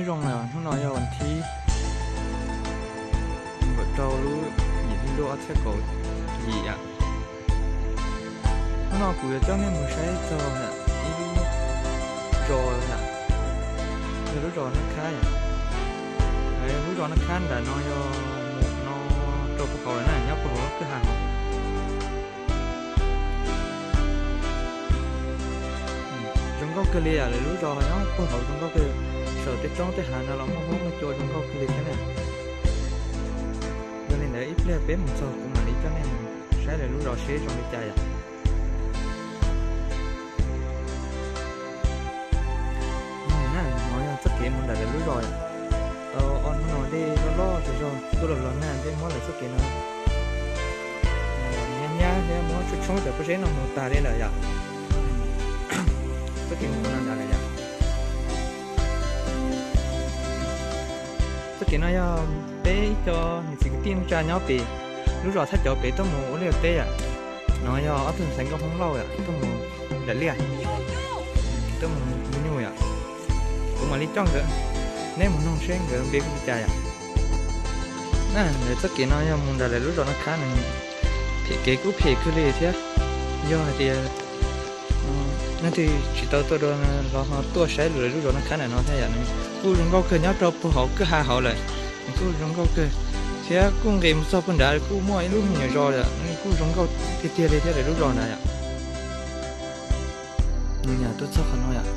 Zoo, hnub no yog vas thib kaum rau lub yim hli ntuj ob txhiab kaum yim yom. Hnub no kuv yuav coj nej mus saib txog ib lub zos yom, yog lub zos Naj Khab yom. Lub zos Naj Khab nram no yog mus no rau puag hauv lawm na, nyob puag hauv lub kwj ha hauv. Zoo nkauj kawg li yom, lawv lub zos nyob puag hauv zoo nkauj kawg, saum tej roob tej hav no los muaj huab muaj cua zoo nkauj kawg li thiab na. Yog li ntawd ib pliag peb mus txog kuv mam li coj nej mus saib lawv lub zos seb zoo li cas yom. No yog txoj kev mus nram lawv lub zos yom. Tau ob hnub no dej loj loj tas zog tuaj los los nag, dej muab lawv txoj kev no nyab nyab thiab muab tshoob tshoob cov pob zeb no mus tas li lawm yom. Txoj kev mus no nrad lawm yom. Txoj kev no yog peb ib co niam txiv kwv tij neej tsa nyob pem lub zos Thaj Cov pem tuaj mus ua liaj ua teb yom. No yog ob tug ntxhais nkauj Hmoob Lauj yom, tuaj mus nram liaj, tuaj mus nyuj yom. Kuv mam li coj nkawd, neb mus noog seb nkawd npe hu li cas yom. Na, lawv txoj kev no yog mus nram lawv lub zos Naj Khab no, phem kev kuj phem kawg li thiab. Yog hais tias leej twg tsis tau tuaj dua los ho tuaj saib lawv lub zos Naj Khab ntawm no thiab yom, nws kuj zoo nkauj kawg nyob rau puag hauv kwj ha hauv lawm. Nws kuj zoo nkauj kawg thiab kuj nqis mus txog puag nrad kuj muaj ib lub me nyuam zos lawm, nws kuj zoo nkauj tiag tiag li thiab lawv lub zos ntawd yom. Tuaj txog qhov no yom,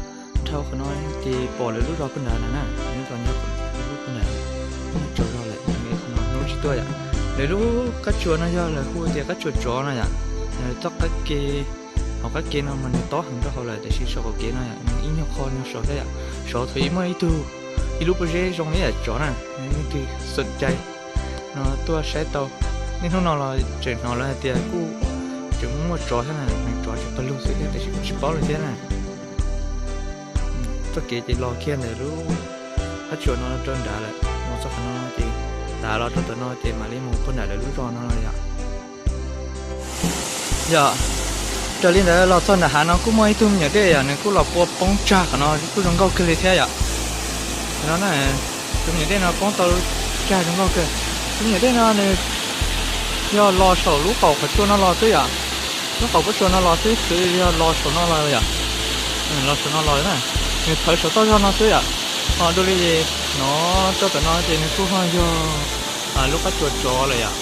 dhau qhov no ces pom lawv lub zos puag nrad lawm na, lub zos nyob puag nrad, tsaus zog lawm, qhov no hnub tsis tuaj yom. Lawv lub qab tsuas no yog lawv hu tias qab tsuas tsov no yom. Txoj qab ke, hauv qab ke no mas nws tob heev rau hauv lawm tiam sis saum qaum kev no yom, nws ib nyuag qho nyuag sov thiab yom. Sov thaum ub muaj ib tug, ib lub pob zeb zoo li yam tsov na, leej twg xom cai no tuaj saib tau. Niaj hnub no los tseem hnov lawv hais tias kuj tseem muaj tsov thiab na, nws tsov tseem pawg lug xwb thiab tiam sis kuj tsis paub li thiab na. Txoj kev ces los kiag ntawm lub qab tsuas no rau nrad lawm, mus txog qhov no ces tav los rau tom no ces mam li mus puag nram lawv lub zos no yom. Yog, raws li ntawd los txog nram hav no kuj muaj ib tug me nyuam dej yom, nws kuj los pua poob tsag qhov no kuj zoo nkauj kawg li thiab yom. No na, tus me nyuam dej no poob tau tsag zoo nkauj kawg. Tus me nyuam dej no nws yog los saum lub qaum qhov tsua no los xwb yom. Lub qaum pob tsuas no los xwb, xwb yog los saum no los yom. Los saum no los na, nws thawv saum toj zog no xwb yom. Ho dua li no rau tom no ces nws kuj ho yog lub qab tsuas tsov lawm yom.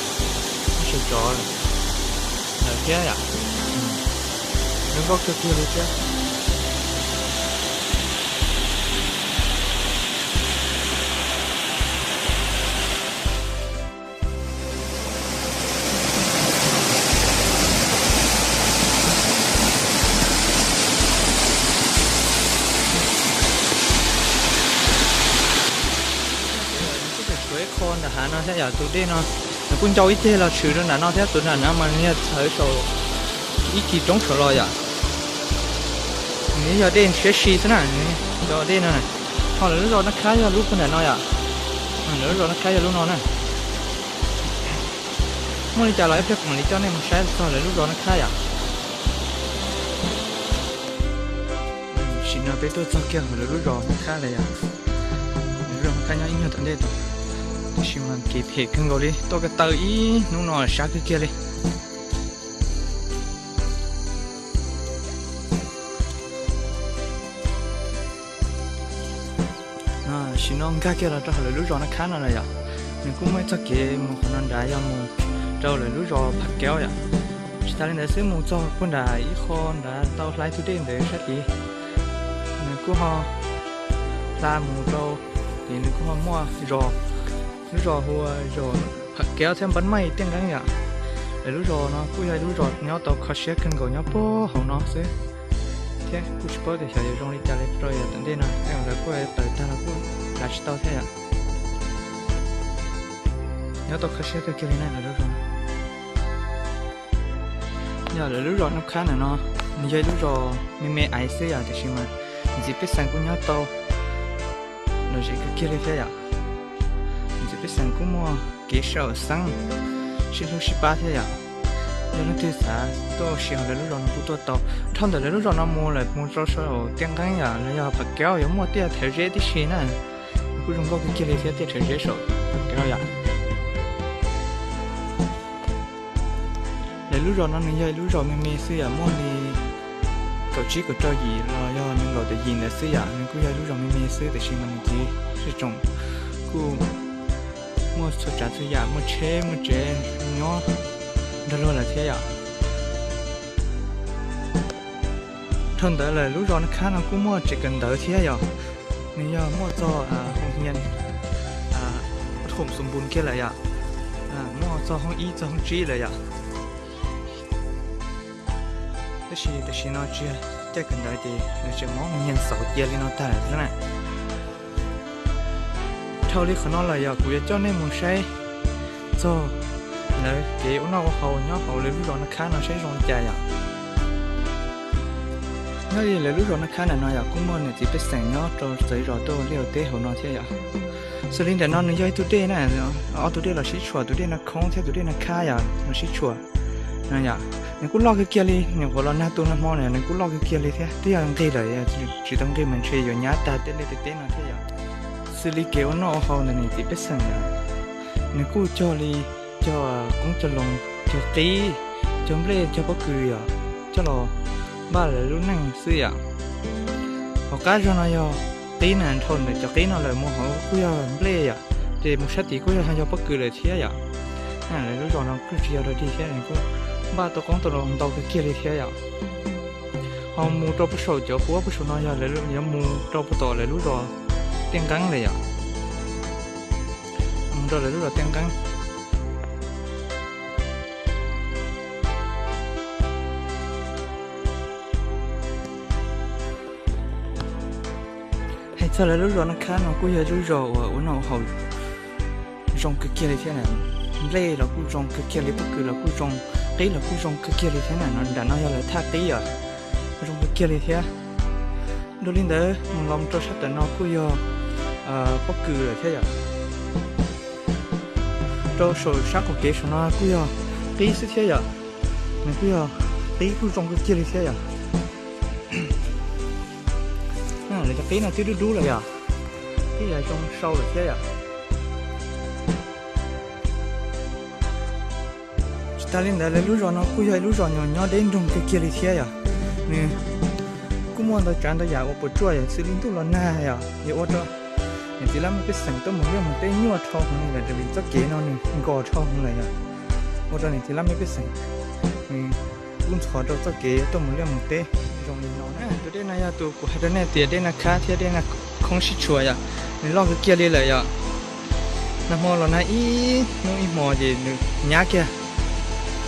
Qab tsuas tsov lawm thiab yom. Zoo nkauj kawg kiag li thiab. Tshuav ib qho nram hav no thiab yom, tus dej no nws kuj ncau ib ceg los tshwm rau nram no thiab, tus nram no mas nws yog thawv saum ib kis roob saud los yom. Nws yog dej siab si xwb na, nws ncau dej no na. Ho lawv lub zos Naj Khab yog lub puag nram no yom. Lawv lub zos Naj Khab yog lub no na. Muaj li cas los ib pliag kuv mam li coj nej mus saib txog lawv lub zos Naj Khab yom. Tam sim no peb tuaj txog kiag hauv lawv lub zos Naj Khab lawm yom. Lawv lub zos Naj Khab nyob ib nyuag tom ntej tod, tab sis mas kev phem kawg nkaus li, tuaj ko taw ib hnub no sab kawg kiag li. Tam sim no nkag kiag los rau hauv lawv lub zos Naj Khab no lawm yom. Nws kuj muaj ib txoj kev mus qhov no nrad yog mus rau lawv lub zos Pham Kaub yom. Tsis tas li ntawd xwb, mus txog puag nram ib qho nrad tau hla ib tug dej ntawd sab tid. Nws kuj ho hla mus rau, ces nws kuj ho muaj zos, lub zos hu ua zos Pham Kaub thiab Npab Maij Tiaj Nqeeb yom. Lawv lub zos no kuj yog ib lub zos nyob tau kho siab kawg nkaus nyob puag hauv no xwb, thiab kuj tsis paub tias xyov yuav zoo li cas li rau yav tom ntej no, lawv kuj tawm tag los kuj dav tsis tau thiab yom. Nyob tau kho siab kawg kiag li na lawv lub zos. Yog lawv lub zos Naj Khab ntawm no, nws yog ib lub zos me me aiv xwb yom, tiam sis mas ntxiv pej xeem kuj nyob tau lom zem kawg kiag li thiab yom. Ntxiv pej xeem kuj muaj kev sib haum xeeb, sib hlub sib pab thiab yom. Yog leej twg xav tuaj ua si hauv lawv lub zos no kuj tuaj tau. Dhau ntawm lawv lub zos no mus lawm mus rau saum Tiaj Nqeeb yom, los yog Pham Kaub yuav muaj tiaj thaiv zeb tib si na. Kuj zoo nkauj kawg kiag li thiab, tej tshawv zeb saum yom. Lawv lub zos no nws yog ib lub zos me me xwb yom, muaj li kaum tsib kaum rau yim los yog nees nkaum tawm yim ntawd xwb yom. Nws kuj yog ib lub zos me me xwb, tiam sis mas nws txiv tsoom kuj muaj txhua tsav txhua yam, muaj tsheb muaj tsev nyob nrog luag lawm thiab yom. Dhau ntawd lawm lub zos Naj Khab no kuj muaj tsev kawm ntawv thiab yom. Nws yog muaj txog hoo hias thum xu npus kiag lawm yom. Muaj txog hoob ib txog hoob tsib lawm yom. Tab sis tam sim no tsis yog caij kawm ntawv ces nws tseem muab hoo hias xauv cia li no tag lawm xwb na. Dhau li qhov no lawm yog kuv yuav coj nej mus saib txog lawv kev ua noj ua haus nyob hauv lawv lub zos Naj Khab no saib zoo li cas yom. Nyob li lawv lub zos Naj Khab ntawm no yog kuj muaj niam txiv pej xeem nyob rau txawv zos tuaj ua liaj ua teb hauv no thiab yom. Xws li ntawm no nws yog ib tug dej na, ob tug dej los sib tshuam, tus dej Naj Khoob thiab tus dej Naj Khab yom los sib tshuam. Nws kuj loj kawg kiag li, nyuam qhuav los nag tu nag hmo na nws kuj loj kawg kiag li thiab, twb yog nqig lawm, tsis tau nqig mas ntshe yuav nyab tag tej liaj tej teb no thiab yom. Xws li kev ua noj ua haus ntawm niam txiv pej xeem na, nws kuj cog li cog koob cog loo, cog qib, cog nplej cog pob kws yom, coj los npaj lawv lub neej xwb yom. Hauv qab zog no yog qib na, dhau ntawm cov qib no lawm mus hauv kuj yog nplej yom, ces mus sab tid kuj yog yog pob kws lawm thiab yom. Lawv lub zos no kuj tsis yog dog dig thiab, kuj npaj tau qoob tau loo ntau kawg kiag li thiab yom. Ho mus rau puag saum cov huab puag saum no yog yuav mus rau puag tom lawv lub zos Tiaj Nqeeb lawm yom. Mus rau lawv lub zos Tiaj Nqeeb. Hais txog lawv lub zos Naj Khab no kuj yog lub zos uas ua noj ua haus zoo kawg kiag li thiab na. Nplej los kuj zoo kawg kiag li, pob kws los kuj zoo, qib los kuj zoo kawg kiag li thiab na. Nram no yog lawv thaj qib yom, zoo kawg kiag li thiab. Dua li ntawd mus los rau sab tawm no kuj yog pob kws lawm thiab yom. Rau saum sab qaum kev saum no kuj yog qib xwb thiab yom. Nws kuj yog qib kuj zoo kawg kiag li thiab yom. Lawv cov qib no twb dub dub lawm yom, twb yog zoo sau lawm thiab yom. Tsis tas li ntawd lawv lub zos no kuj yog ib lub zos nyob deb nroog kawg kiag li thiab yom. Nws kuj muaj ntau tsav ntau yam uas puas tsuaj yom, xws li ntuj los nag yom, yog ua rau niam txiv laj mej pej xeem tuaj mus liaj mus teb nyuaj dhau heev li lawm, raws li txoj kev no nws nkos dhau heev lawm yom, ua rau niam txiv laj mej pej xeem nws kub ntxhov rau txoj kev tuaj mus liaj mus teb zoo li no na. Tus dej no yog tus kuv hais rau nej tias dej Naj Khab thiab dej Naj Khoob sib tshuam yom, nws loj kawg kiag li lawm yom. Nag hmo los nag ib hnub ib hmo ces nws nyab kiag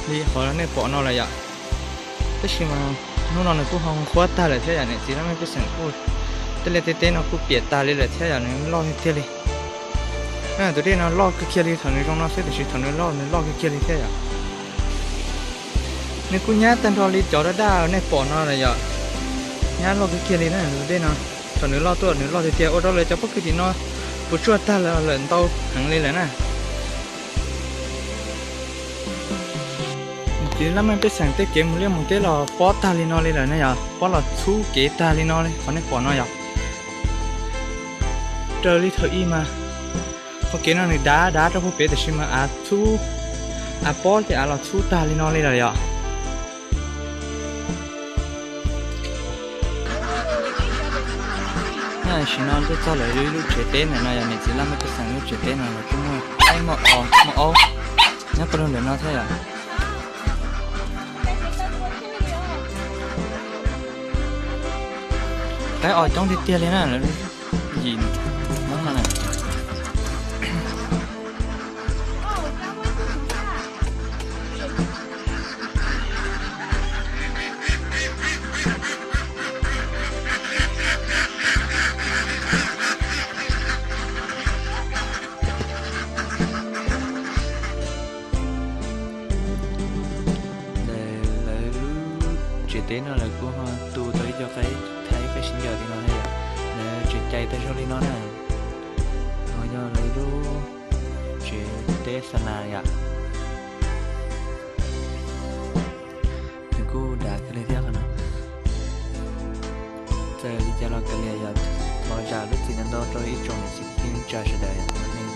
li qhov nej pom no lawm yom. Tab sis mas hnub no nws kuj ho qhuav tag lawm thiab yom, niam txiv laj mej pej xeem kuj tej liaj tej teb no kuj piam tag li lawm thiab yom, nws loj tiag tiag li. Tus dej no loj kawg kiag li, thaum nws zoo no xwb, tiam sis thaum nws loj nws loj kawg kiag li thiab yom. Nws kuj nyab tag nrho li cov daj daj nej pom no lawm yom. Nyab loj kawg kiag li na tus dej no. Thaum nws loj tuaj nws loj tiag tiag, ua rau lawv cov pob kws tim no puas tsuaj tag lawm ntau heev li lawm na. Niam txiv laj mej pej xeem tej kev mus liaj mus teb los pob tag li no li lawm na yom, pob los txhub kev tag li no li qhov nej pom no yom. Raws li thaum ub mas qhov kev no nws dav dav rau puag pem, tiam sis mas av txhub, av pob ces av los txhub tag li no li lawm yom. Tam sim no tuaj txog lawv ib lub tsev teb ntawm no yom, niam txiv laj mej pej xeem lub tsev teb no lawv kuj muaj qaib muaj os muaj aub nyob puag ntawm no thiab yom. Qaib os coob tiag tiag li na, yim Hmoob no na. Lawv lub tsev teb no lawv kuj ho tu tau ib co qaib thaib qaib sib ncaws li no thiab yom. Lawv tseem cais tag zog li no na. No yog lawv lub tsev teb xa nas yom. Nws kuj dav kawg li thiab qhov no. Txawm li cas los kav liam yom, Ua zam lub txim ntau ntau rau ib tsoom niam txiv kwv tij neej tsa sawv daws uas nej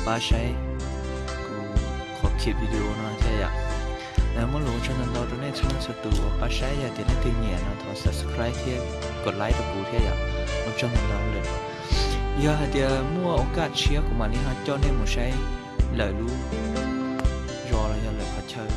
pab saib kuv qhov clip video no thiab yom. Muaj lus ua tsaug ntau ntau rau nej txhua leej txhua tus uas pab saib, yog tias leej twg nyiam no thov subscribe thiab kom like rau kuv thiab yom. Ua tsaug ntau ntau lawm. Yog hais tias muaj ua kaj tshiab kuv mam li ho coj nej mus saib lawm lub zos los yog lawm qhov chaw.